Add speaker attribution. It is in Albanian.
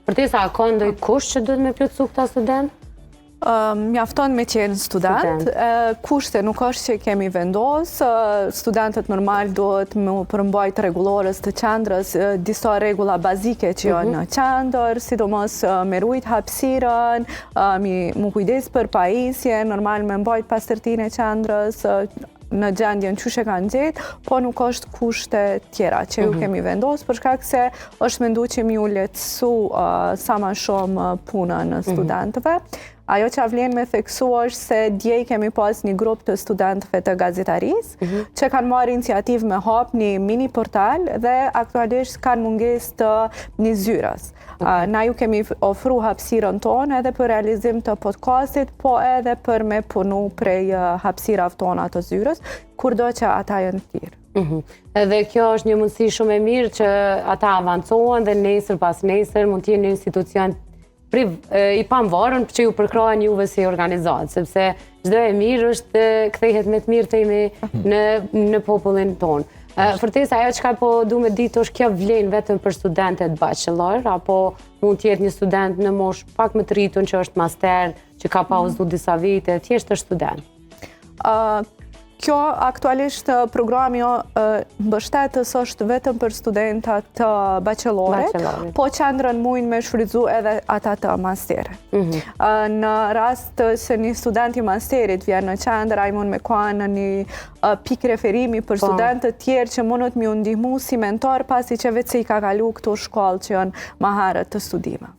Speaker 1: Fortesa, a ka ndonjë kusht që duhet me plotësu këta student?
Speaker 2: Mjafton me qenë student, kushte nuk është që kemi vendos, studentët normal duhet me u përmbajt rregullores të qendrës, disa rregulla bazike që janë në qendër, sidomos me rujt hapësirën, mu kujdes për pajisje, normal me mbajt pastërtinë e qendrës, në gjendjen qysh e kanë gjetë, po nuk është kushte tjera që ju kemi vendos, për shkak se është mendu që mi u lehtësu sa ma shumë punën studentëve. Ajo që vlen me theksu është se dje i kemi pas një grup të studentëve të gazetarisë që kanë marrë iniciativë me hap një mini portal dhe aktualisht kanë mungesë të një zyrës. Na ju kemi ofru hapësirën tonë edhe për realizim të podcastit, po edhe për me punu prej hapësirave tona të zyrës, kurdo që ata janë thirrë.
Speaker 1: Edhe kjo është një mundësi shumë e mirë që ata avancohen dhe nesër pas nesër mund të jenë një institucion i pamvarën që ju përkrahen juve si organizatë, sepse çdo e mirë është kthehet me të mirë, themi, në popullin tonë. Fortesa, ajo çka po du me ditë është, kjo vlen vetëm për studentet bachelor, apo mund të jetë një student në moshë pak më të rritun që është master, që ka pauzu disa vite, thjesht është student?
Speaker 2: Kjo aktualisht programi mbështetës është vetëm për studentat të bachelorit,
Speaker 1: Bachelorit.
Speaker 2: po qendrën mujnë me shfrytzu edhe ata të masterit. Në rast se një student i masterit vjen në qendër, ai mund me kanë në një pikë referimi për studentët tjerë që mundët mi u ndihmu si mentor, pasi që vetë se i ka kalu këto shkollë që janë ma herët të studime.